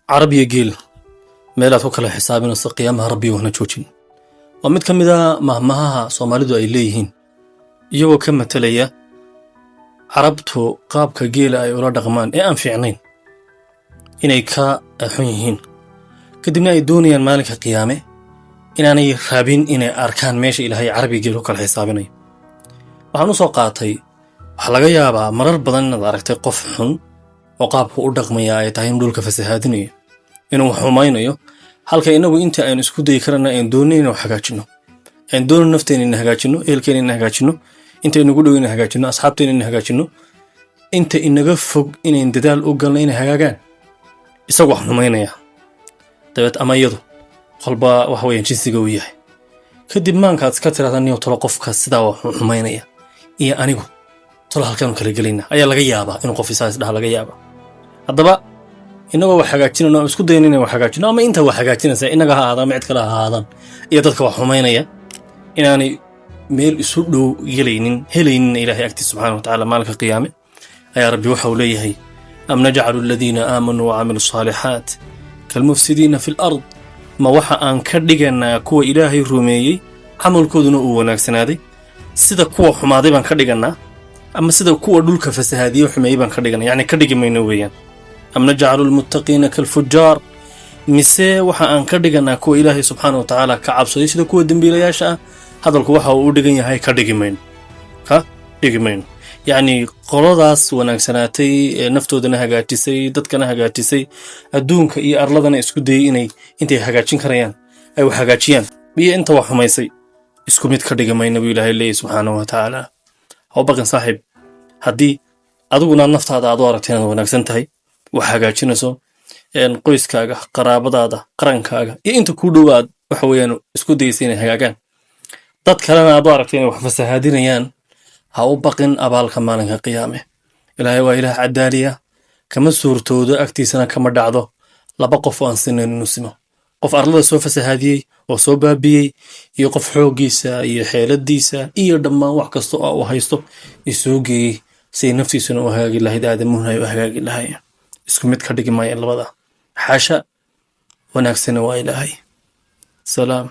Carab iyo geel meelaad ku kala xisaabinayso qiyaamaha Rabbi wahna joojin. Waa mid ka mid a mahmahaha Soomaalidu ay leeyihiin, iyagoo ka matelaya Carabtu qaabka geela ay ula dhaqmaan ee aan fiicnayn, inay ka xun yihiin, kadibna ay doonayaan maalinka qiyaame inaanay rabin inay arkaan meesha Ilaahay Carabiga geel ku kala xisaabinayo. Waxaan u soo qaatay, waxaa laga yaabaa marar badan inaad aragtay qof xun oo qaabku u dhaqmaya ay tahay inuu dhulka fasahaadinayo, inuu xumaynayo, halka inagu inta aynu isku dayi karana aynu doonay inuu hagaajino, aynu doono nafteena ina hagaajino, ehelkeena ina hagaajino, inta inagu dhow ina hagaajino, asxaabteena ina hagaajino, inta inaga fog inayn dadaal u galno inay hagaagaan. Isagu wax xumaynaya dabeed ama iyadu, qolba waxa weeyaan jinsiga uu yahay. Kadib maankaad iska tirahda, "Niyo tolo, qofka sidaa wax xumaynaya iyo anigu tolo halkaanu kala gelayna?" ayaa laga yaabaa inuu qof isaa isdhaha laga yaabaa. Haddaba inagoo wax hagaajinayno ama isku dayno inay wax hagaajino, ama inta wax hagaajinaysa inaga ha ahaadaan ama cid kale ha ahaadaan, iyo dadka wax xumaynaya inaanay meel isu dhow gelaynin, helaynin Ilaahay agtiisa subxaana wa tacaala maalinka qiyaame, ayaa Rabbi waxa uu leeyahay: أم نجعل الذين آمنوا وعملوا الصالحات كالمفسدين في الأرض. Ma waxa aan ka dhiganaa kuwa Ilaahay rumeeyey, camalkooduna uu wanaagsanaaday, sida kuwa xumaaday baan ka dhiganaa, ama sida kuwa dhulka fasahaadiye xumeeyey baan ka dhiganaa? Yacni ka dhigi mayno weeyaan. أم نجعل المتقين كالفجار. Mise waxa aan ka dhiganaa kuwa Ilaahay subxaana wa tacaala ka cabsaday sida kuwa dembiilayaasha ah? Hadalku waxa uu u dhigan yahay ka dhigi mayno, ka dhigi mayno. Yacni qoladaas wanaagsanaatay ee naftoodana hagaajisay, dadkana hagaajisay, adduunka iyo arladana isku dayay inay intay hagaajin karayaan ay wax hagaajiyaan, iyo inta wax xumaysay isku mid ka dhigi mayno, buu Ilaahay leeyahy subxaanahu wa tacaala. Ha u baqin, saaxiib. Haddii adiguna naftaada aad u aragta inaad wanaagsan tahay, wax hagaajinayso, qoyskaaga, qaraabadaada, qarankaaga iyo inta kuu dhow aad waxa weeyaan isku dayaysa inay hagaagaan, dad kalena aad u aragta inay wax fasahaadinayaan, ha u baqin abaalka maalinka qiyaame. Ilaahay waa Ilaah cadaaliya, kama suurtoodo, agtiisana kama dhacdo laba qof oo aan sinayn inuu simo: qof arlada soo fasahaadiyey oo soo baabiyey iyo qof xooggiisa iyo xeeladiisa iyo dhammaan wax kasta oo uu haysto isoo geeyey siay naftiisuna u hagaagi lahayd, aadamuhuna ay u hagaagi lahaayeen. Isku mid ka dhigi maayeen labada, xaasha. Wanaagsana waa Ilaahay. Salaam.